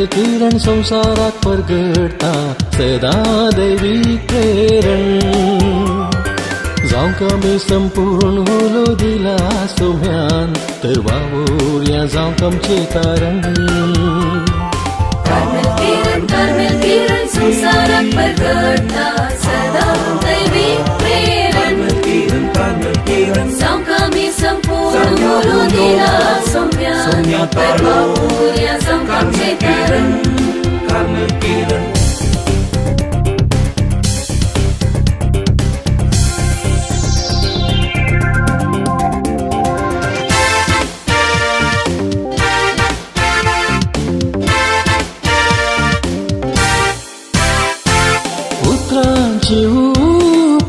Carmel किरण संवसाराक परगडटा सदां दैवीक प्रेरण जावंक आमी संपूर्ण उलो दिला सोम्यान तर वावुरया जावंक आमचें तारण. कार्मेल किरण कार्मेल किरण संवसाराक परगडटा सदां दैवीक प्रेरण जावंक आमी संपूर्ण उलो दिला सोम्यान तर वावुरया जावंक आमचें तारण. कार्मेल किरण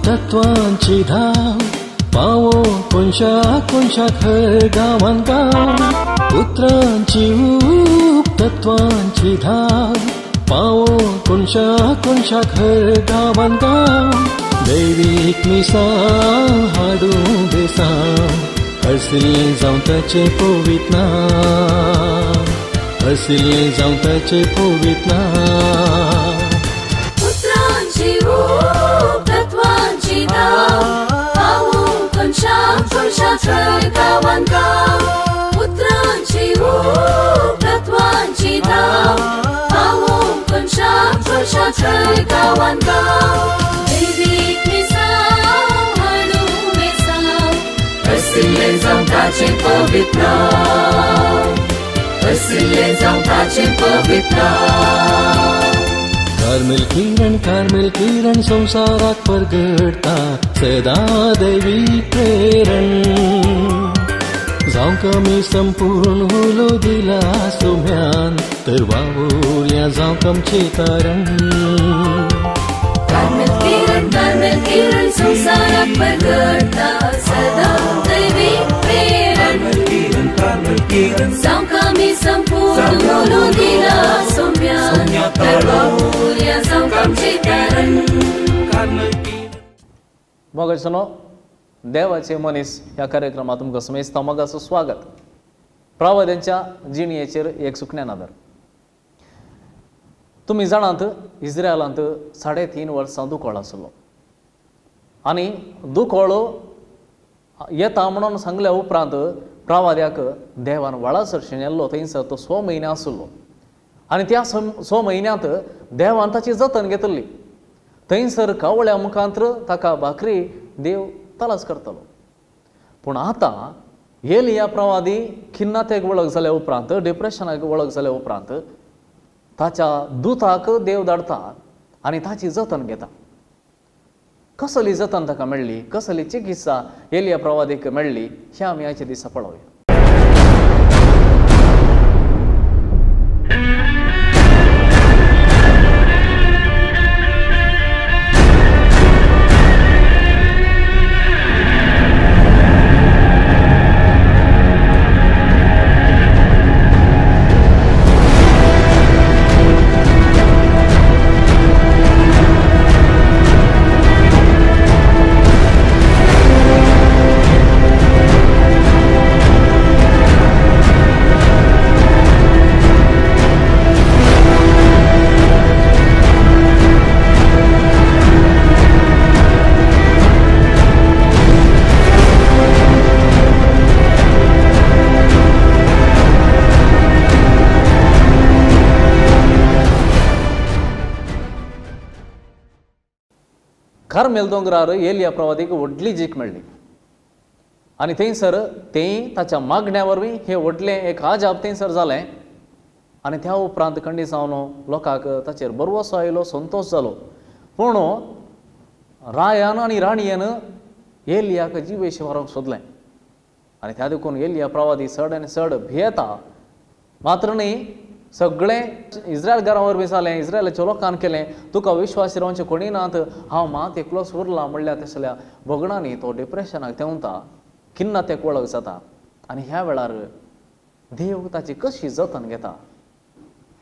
तत्वांची धाव पावो कोनशा कोनशाक हर गांवान गांव. उतरांची ऊब तत्वांची धाव पावो कोनशा कोनशाक हर गांवान गांव. दैवीक मिसां हाडूं बेसांव हरसिल्लें जावं ताचें पवित नांव हरसिल्लें जावं ताचें पवित नांव. उतरांची ऊब तत्वांची धाव पावो कोनशा कोनशाक हर गांवान गांव. उतरांची ऊब तत्वांची धाव पावो कोनशा कोनशाक हर गांवान गांव. दैवीक मिसांव हाडूं बेसांव हरसिल्लें जावं ताचें पवित नांव हरसिल्लें जावं ताचें पवित नांव. कार्मेल किरण कार्मेल किरण संवसाराक परगडटा सदां दैवीक प्रेरण जावंक आमी संपूर्ण उलो दिला सोम्यान तर वावुरया जावंक आमचें तारण. कार्मेल किरण कार्मेल किरण संवसाराक परगडटा सदां दैवीक प्रेरण जावंक आमी संपूर्ण उलो दिला सोम्यान तर वावुरया जावंक आमचें तारण. मोगाचो देवाचे मनीस ह्या कार्यक्रमात तुमकां समेस्त मोगाचो स्वागत. प्रवाद्यांच्या जिणयेचेर एक सुकण्या नदर. तुमी जाणात इस्रायलांत 3.5 वर्सां दुकळ आसलो आनी दुकळ येता म्हणून सांगल्या उपरांत प्रवाद्याक देवान व्हाळा सरशी नेल्लो. थंयसर तो 6 म्हयने आसलो आनी त्या 6 म्हयन्यांत देवान ताची जतन घेतली. थंयसर कावळ्या मुखांत ताका भाकरी देव तलास करतलो. पूण आतां एलिया प्रवादी खिन्नतेक वळख जाल्या उपरांत डिप्रेशनाक वळख जाल्या उपरांत ताच्या दुताक देव धाडटा आनी ताची जतन घेता. कसली जतन ताका मेळ्ळी, कसली चिकित्सा एलिया प्रवादीक मेळ्ळी हें आमी आयच्या दिसा पळोवया. कार्मेल दोंगरार एलिया प्रवादीक व्हडली जीक मेळ्ळी आनी थंयसर तें ताच्या मागण्या वरवीं हें व्हडलें एक आजाप थंयसर जालें आनी त्या उपरांत खंडीत जावन लोकांक ताचेर भरवसो आयलो, संतोश जालो. पूण रायान आनी राणयेन एलियाक जिवेशी व्हरूंक सोदलें आनी त्या देखून एलिया प्रवादी चड आनी चड भियेता. मात्र न्ही सगळें इस्रायल घरा वरवीं जालें, इस्रायलाच्या लोकान केलें, तुका विश्वास रावचे कोणी नात, हांव मात एकलोच उरला म्हणल्यार तसल्या भोगणांनी तो डिप्रेशनाक तेवता, खिन्नतेक वळख जाता. आनी ह्या वेळार देव ताची कशी जतन घेता,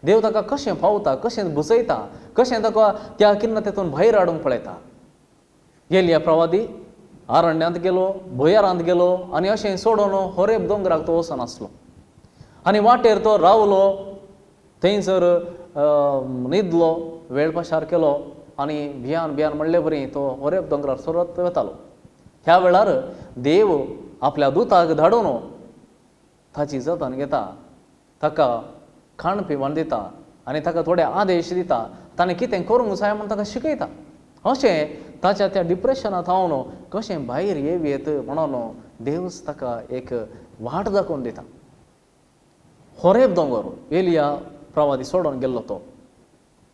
देव ताका कशें पावता, कशें बुजयता, कशें ताका त्या खिन्नतेतून भायर हाडूंक पळयता. एलिया प्रवादी आरण्यांत गेलो, भुंयारांत गेलो आनी अशें सोडून होरेब दोंगराक तो वचनासलो आनी वाटेर तो रावलो. थंयसर न्हिदलो, वेळ पाशार केलो आनी भियान भियान म्हणले बरी तो होरेब दोंगरार सरत वतालो. ह्या वेळार देव आपल्या दुताक धाडून ताची जतन घेता, ताका खाण पिवण दिता आनी ताका थोडे आदेश दिता, ताणें कितें करूंक जाय म्हूण ताका शिकयता. अशें ताच्या त्या डिप्रेशनांत हांव कशें भायर येवयेत म्हणून देवच ताका एक वाट दाखोवन दिता. होरेब दोंगर एलिया प्रवादी सोडून गेल्लो तो,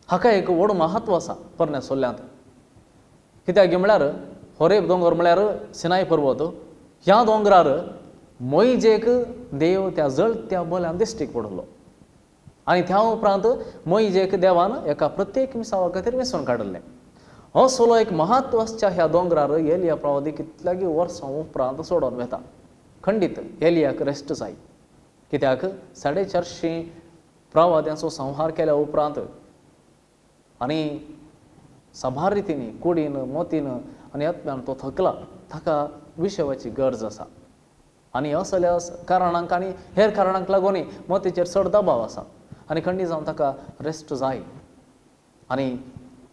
हाका एक व्हड महत्व आसा पोरण्या सोल्ल्यांत. कित्याक म्हळ्यार होरेब दोंगर म्हळ्यार सिनाय पर्वत. ह्या दोंगरार मोयजेक देव त्या जळत्या बोल्यान दिश्टीक पडलो आनी त्या उपरांत मोयजेक देवान एका प्रत्येक मिसावा खातीर वेंचून काडिल्लें. असलो एक महत्व आसच्या ह्या दोंगरार एलिया प्रवादी कितल्यागी वर्सां उपरांत सोडून वता. खंडीत एलियाक रेस्ट जाय, कित्याक 450 प्रवाद्यांचो संहार केल्या उपरांत आनी साबार रितींनी कुडीन मोतीन आनी आत्म्यान तो थकला, ताका विशेवाची गरज आसा. आनी असल्या कारणांक आनी हेर कारणांक लागून मोतीचेर चड दबाव आसा आनी खंडीत जावन ताका रेस्ट जाय. आनी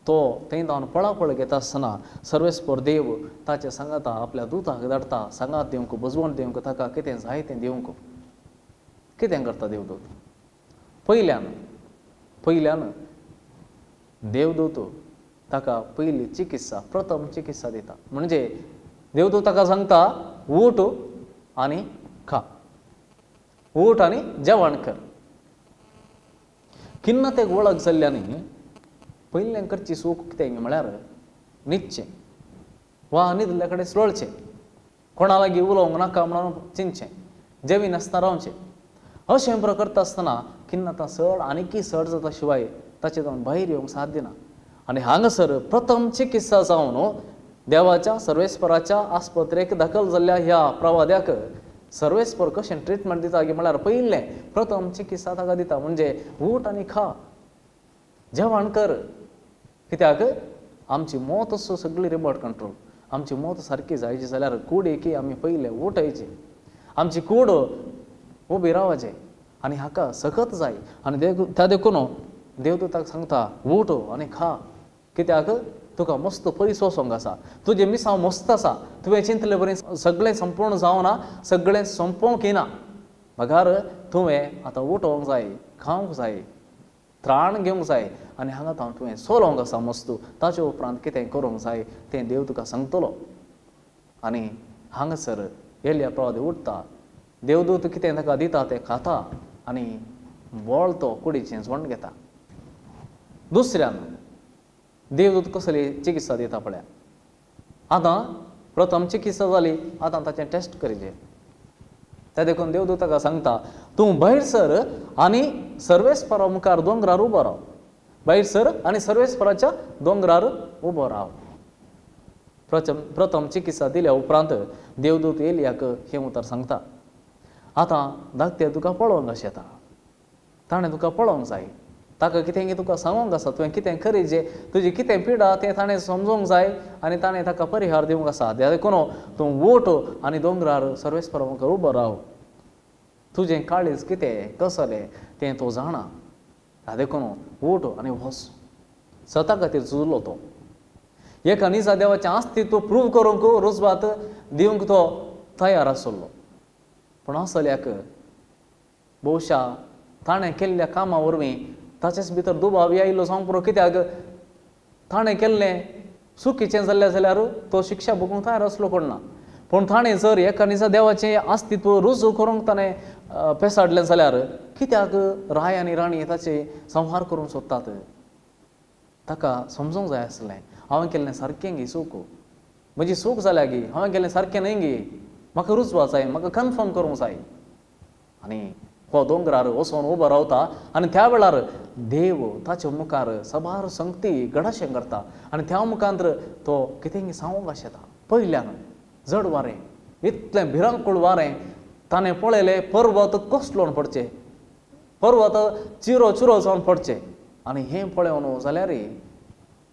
तो थंय जावन पळापळ घेता आसतना सर्वेस्पर देव ताचे सांगाता आपल्या दुताक धाडटा, सांगात दिवंक, भजवण दिवंक, ताका कितें जाय तें दिवंक. कितें करता देवदूत? पयल्यान पयल्यान देवदूत ताका पयली चिकित्सा, प्रथम चिकित्सा दिता. म्हणजे देवदूत ताका सांगता उठ आनी खा, उठ आनी जेवण कर. किन्ना ते वळख जाल्ल्यानी पयलें करची चूक कितें म्हळ्यार न्हिदचें वा न्हिदल्या कडेन लोळचें, कोणा लागीं उलोवंक नाका म्हणून चिंतचें, जेवी नासतना रावचें. अशें करता आसतना किन्ना आतां चड आनीकय चड जाता शिवाय ताचे जावन भायर येवंक साध्य ना. आनी हांगासर प्रथम चिकित्सा जावन देवाच्या सर्वेस्पराच्या आस्पत्रेक दाखल जाल्ल्या ह्या प्रवाद्याक सर्वेस्पर कशें ट्रिटमेंट दिता की म्हळ्यार पयलें प्रथम चिकित्सा ताका दिता म्हणजे उठ आनी खा, जेवण कर. कित्याक आमची मोत सगळी रिमोट कंट्रोल, आमची मोत सारकी जायची जाल्यार कूड एकी आमी पयलें उठायची, आमची कूड उबी रावपाचें आनी हाका सकत जाय. आनी त्या देखून देवदूताक सांगता उठ आनी खा, कित्याक तुका मस्त पयस वचोंक आसा, तुजें मिसांव मस्त आसा, तुवें चिंतले बरें सगळें संपूर्ण जावना, सगळें सोंपोवंक येना, बगार तुवें आतां उठोवंक जाय, खावंक जाय, त्राण घेवंक जाय आनी हांगा तावन तुवें चलोवंक आसा मस्त, ताचे उपरांत कितें करूंक जाय तें देव तुका सांगतलो. आनी हांगासर एलिया प्रवादी उठता, देवदूत कितें ताका दिता तें खाता आनी बळ तो कुडीचें झोंड घेता. दुसऱ्यान देवदूत कसली चिकित्सा दिता पळया. आतां प्रथम चिकित्सा जाली, आतां ताचें टेस्ट करीचें. त्या देखून देवदूत ताका सांगता तूं भायर सर आनी सर्वेस्परा मुखार दोंगरार उबो राव, भायर सर आनी सर्वेस्पराच्या दोंगरार उबो राव. प्रथम चिकित्सा दिल्या उपरांत देवदूत एलियाक हें उतर सांगता आतां धाकटे तुका पळोवंक अशें येता, ताणें तुका पळोवंक जाय, ताका कितें तुका सांगूंक आसा, तुवें कितें करीचें, तुजी कितें पिडा तें ताणें समजूंक जाय आनी ताणें ताका परिहार दिवंक आसा. देखून तूं उठ आनी दोंगरार सर्वेस्परा मुखार उबो राव, तुजें काळीज कितें कसलें तें तो जाणा, देखून उठ आनी वच. सता खातीर झुजलो तो, एका निजा देवाचें अस्तित्व प्रूव करूंक रुजवात दिवंक तो तयार आसलो. पूण असल्याक भोवशा ताणें केल्ल्या कामा वरवीं ताचेच भितर दुबाव आयिल्लो जावंक पुरो, कित्याक ताणें केल्लें चुकीचें जाल्लें जाल्यार तो शिक्षा भोगूंक तयार आसलो कोण ना. पूण ताणें जर एका निजा देवाचें अस्तित्व रुजू करूंक ताणें पेसाडलें जाल्यार कित्याक राय आनी राणी ताचे संहार करूंक सोदतात? ताका समजूंक जाय आसलें हांवें केल्लें सारकें गी चूक, म्हजी चूक जाल्या गी, हांवें केल्लें सारकें न्हय गी, म्हाका रुजवा जाय, म्हाका कन्फर्म करूंक जाय. आनी हो दोंगरार वचोन उबो रावता आनी त्या वेळार देव ताचे मुखार साबार संगती घडाशें करता आनी त्या मुखांत तो कितें सांगूंक आशेता. पयल्यान जड वारें, इतलें भिरांकूळ वारें ताणें पळयलें, पर्वत कोसळून पडचें, पर्वत चिरो चिरो जावन पडचें. आनी हें पळोवन जाल्यार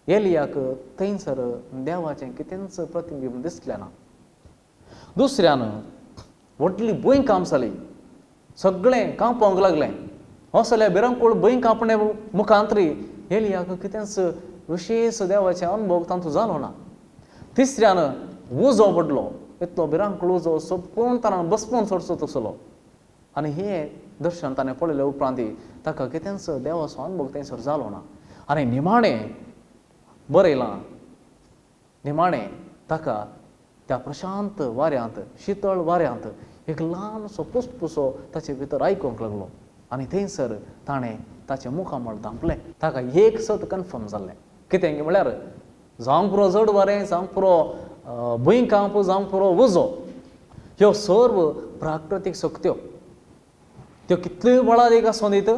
एलियाक थंयसर देवाचें कितेंच प्रतिबिंब दिसलें ना. दुसऱ्यान व्हडली भूंयकांप जाली, सगळें कांपोंक लागलें. असल्या भिरांकूळ भंयकांपणे मुखांतरी एलियाक कितेंच विशेश देवाचे अनुभव तांचो जालो ना. तिसऱ्यान उजो पडलो, इतलो भिरांकूळ उजो संपूर्ण ताणें बसपून सोडचो तसलो. आनी हें दर्शन ताणें पळयले उपरांत ताका कितेंच देवाचो अनुभव थंयसर जालो ना. आनी निमाणें बरयलां, निमाणें ताका त्या प्रशांत वाऱ्यांत, शितळ वाऱ्यांत एक ल्हानसो पुसपुसो ताचे भितर आयकूंक लागलो आनी थंयसर ताणें ताचें मुखामळ धांपलें. ताका एक सत कन्फर्म जाल्लें, कितें म्हळ्यार जावंक पुरो जड वारें, जावंक पुरो भुंयकांप, जावंक पुरो उजो, ह्यो सर्व प्राकृतीक शक्त्यो त्यो कितल्योय बळादीक आसूं दीत,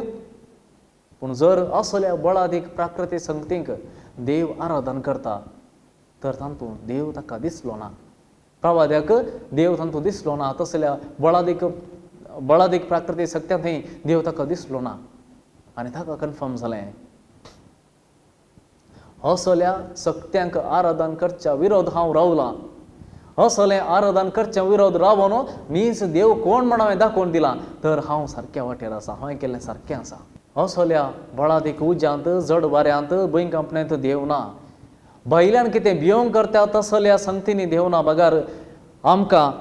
पूण जर असल्या बळादीक प्राकृतीक शक्तींक देव आराधन करता तर तातूंत देव ताका दिसलो ना. प्रवाद्याक देव तातूंत दिसलो ना, तसल्या बळादीक बळादीक प्राकृतीक शक्त्यां थंय देव ताका दिसलो ना. आनी ताका कन्फर्म जालें असल्या शक्त्यांक आराधन करच्या विरोध हांव रावलां, असलें आराधन करच्या विरोध रावन मीस देव कोण म्हण हांवें दाखोवन दिलां तर हांव सारक्या वाटेर आसा, हांवें केल्लें सारकें आसा. असल्या बळादीक उज्यांत, जड वाऱ्यांत, भंयकांपणेंत देव ना. भायल्यान कितें भियोंक करता तसल्या संगतींनी देव ना, बगर आमकां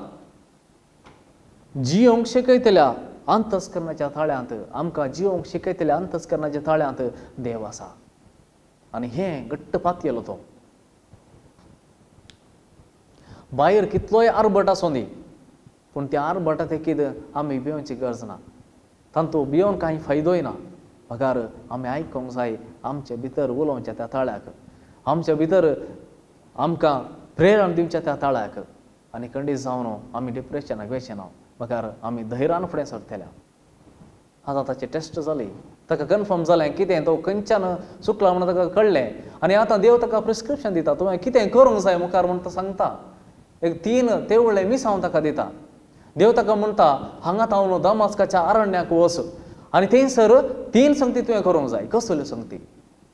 जियोंक शिकयतल्या अंतस्करणाच्या थाळ्यांत, आमकां जियोंक शिकयतल्या अंतस्करणाच्या थाळ्यांत देव आसा. आनी हें घट्ट पातयेलो तो. भायर कितलोय आरबट आसूं दी, पूण त्या आरबटा तेकीद आमी भियोवची गरज ना, तांतू भियोवन कांय फायदोय ना. बगर आमी आयकूंक जाय आमचे भितर उलोवच्या त्या ताळ्याक, आमच्या भितर आमकां प्रेरण दिवच्या त्या ताळ्याक. आनी खंडीत जावन आमी डिप्रेशनाक वयचें ना, बगर आमी धैर्यान फुडें सरतल्या. आतां ताची टेस्ट जाली, ताका कन्फर्म जालें कितें तो खंयच्यान चुकला म्हणून ताका कळ्ळें. आनी आतां देव ताका प्रिस्क्रिप्शन दिता, तुवें कितें करूंक जाय मुखार म्हूण तो सांगता. एक 3 तेवळे मिसांव ताका दिता. देव ताका म्हणटा हांगा तावन दमास्काच्या अरण्याक वच आनी थंयसर 3 संगती तुवें करूंक जाय. कसल्यो संगती?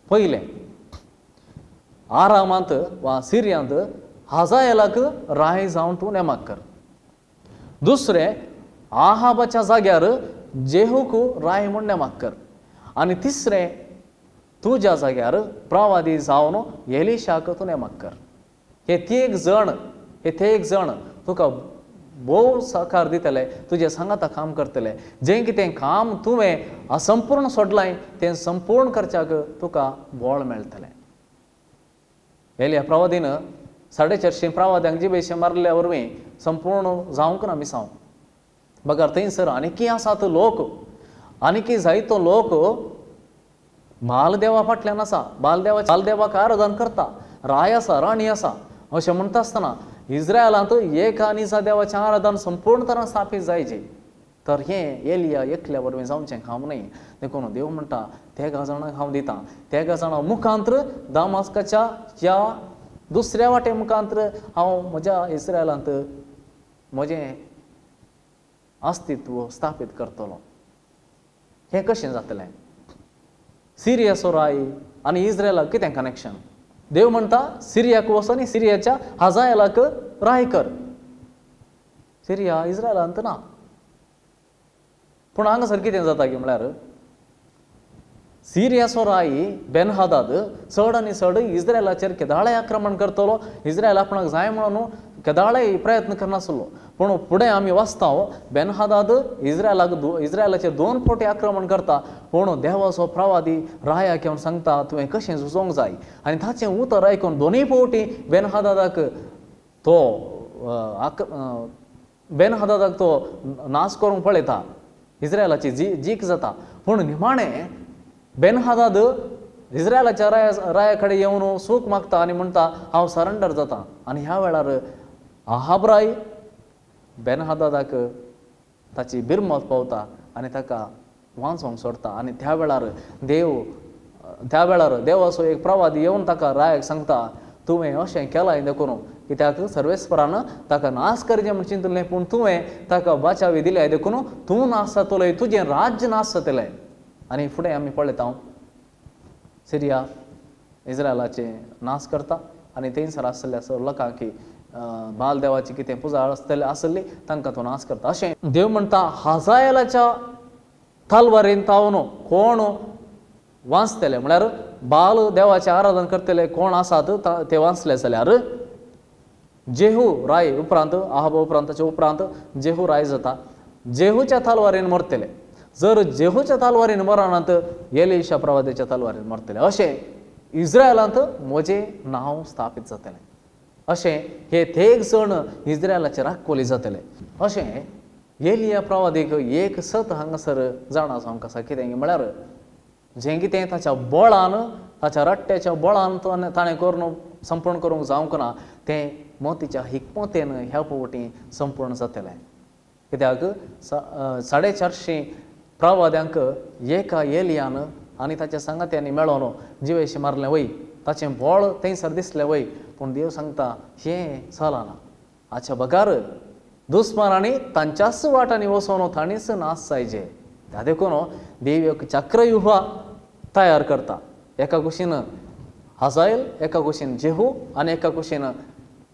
पयलें, आरामांत वा सिरियांत हाजायलाक राय जावन तूं नेमाक कर. दुसरें, आहाबाच्या जाग्यार जेहूक राय म्हूण नेमाक कर. आनी तिसरें, तुज्या जाग्यार प्रवादी जावन एलिशाक तूं नेमाक कर. हे तेग जण तुका भोव सहकार दितले, तुजे सांगाता काम करतले. जें कितें काम तुवें असंपूर्ण सोडलां तें संपूर्ण करच्याक तुका बळ मेळटलें. एलिया प्रवादीन 450 प्रवाद्यांक जिबेशें मारल्या वरवीं संपूर्ण जावंक ना मिसांव, बगर थंयसर आनीकय आसात लोक, आनीकय जायतो लोक बालदेवा फाटल्यान आसा, बालदेवाक आराधन करता, राय आसा, राणी आसा. अशें म्हणटा आसतना इस्रायलांत एक आनी देवाचें आराधन संपूर्ण तरान स्थापीत जायचें, तर हें एलिया एकल्या वरवीं जावचें काम न्हय. देखून देव म्हणटा तेगा जाणांक हांव दितां, तेगा जाणां मुखांत्र दामास्काच्या ह्या दुसऱ्या वाटे मुखांत्र हांव म्हज्या इस्रायलांत म्हजें अस्तित्व स्थापीत करतलो. हें कशें जातलें? सिरियाचो राय आनी इस्रायलाक कितें कनेक्शन? देव म्हणटा सिरियाक वच आनी सिरियाच्या हाजायलाक राय कर. सिरिया इस्रायलांत ना, पूण हांगासर कितें जाता की म्हळ्यार सिरियाचो राय बेनहादाद चड आनी चड इस्रायलाचेर केदाळे आक्रमण करतलो. इस्रायल आपणाक जाय म्हणून केदाळे प्रयत्न करनासलो, पूण फुडें आमी वाचता बेनहादाद इस्रायलाचेर 2 फावटी आक्रमण करता, पूण देवाचो प्रवादी रायाक येवन सांगता तुवें कशें झुजोंक जाय. आनी ताचें उतर आयकून 2 फावटी बेनहादादाक तो नाश करूंक पळयता, इस्रायलाची जीक जाता. पूण निमाणें बेनहादाद इस्रायलाच्या राया कडेन येवन सूख मागता आनी म्हणटा हांव सरेंडर जाता. आनी ह्या वेळार आहाबराय बेनहादादाक ताची बिरमत पावता आनी ताका वांचोवंक सोडटा. आनी त्या वेळार देवाचो एक प्रवादी येवन ताका रायाक सांगता तुवें अशें केलां देखून कित्याक सर्वेस्परान ताका नाश करचें म्हूण चिंतलें, पूण तुवें ताका बाचावी दिल्या देखून तूं नाश जातलो, तुजें राज्य नाश जातलें. आनी फुडें आमी पळयता सिरिया इस्रायलाचे नाश करता आनी थंयसर आसल्या सर लोकांक बाल देवाची कितें पुजा आसतली आसली तांकां तो नाश करता. अशें देव म्हणटा हाजायलाच्या तलवारीन तावन कोण वांचतले म्हळ्यार बाल देवाचें आराधन करतले कोण आसात ते वांचले जाल्यार जेहू राय उपरांत आहाबा उपरांत ताचे उपरांत जेहू राय जाता, जेहूच्या तलवारीन मरतले. जर जेहूच्या तलवारीन मरणांत एलिशा प्रवाद्याच्या तलवारीन मरतले. अशें इस्रायलांत म्हजें नांव स्थापीत जातलें. अशें हे थेग जण इस्रायलाचे राखोली जातले. अशें एलिया प्रवादीक एक सत हांगासर जाणा जावंक आसा. कितें म्हळ्यार जें कितें ताच्या बळान ताच्या रट्ट्याच्या बळान ताणें करून संपूर्ण करूंक जावंक ना तें मोतीच्या हिकमतेन ह्या फावटी संपूर्ण जातलें. कित्याक 450 प्रवाद्यांक एका एलियान आनी ताच्या सांगात्यांनी मेळोन जिवेशी मारलें वय, ताचें बळ थंयसर दिसलें वय, पूण देव सांगता हें चलना. हाच्या बगर दुस्मानांनी तांच्याच वाटांनी वचोन तांणीच नाश जायचे. त्या देखून देव एक चक्रव्यूह तयार करता. एका कुशीन हजायल, एका कुशीन जेहू आनी एका कुशीन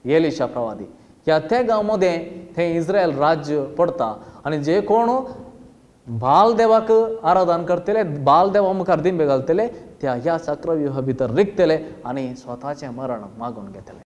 एलिशा प्रवादी. ह्या तेगां मदें थंय इस्रायल राज्य पडटा आनी जे कोण बाल देवाक आराधन करतले, बाल देवा मुखार दिंबे घालतले त्या ह्या चक्रव्यूह भितर रिगतले आनी स्वताचें मरण मागून घेतले.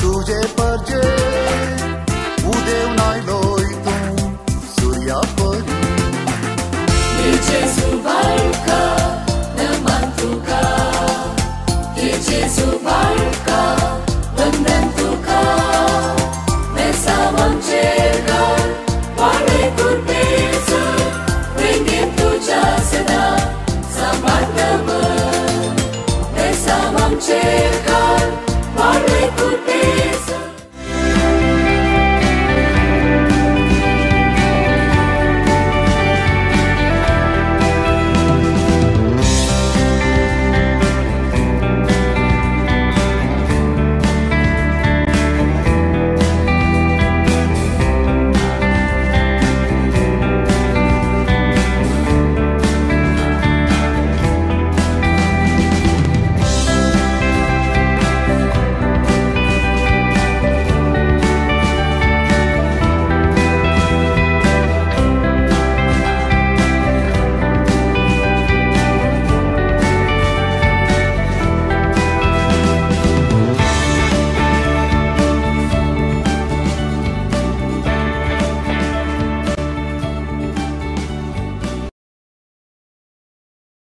तुझे परजे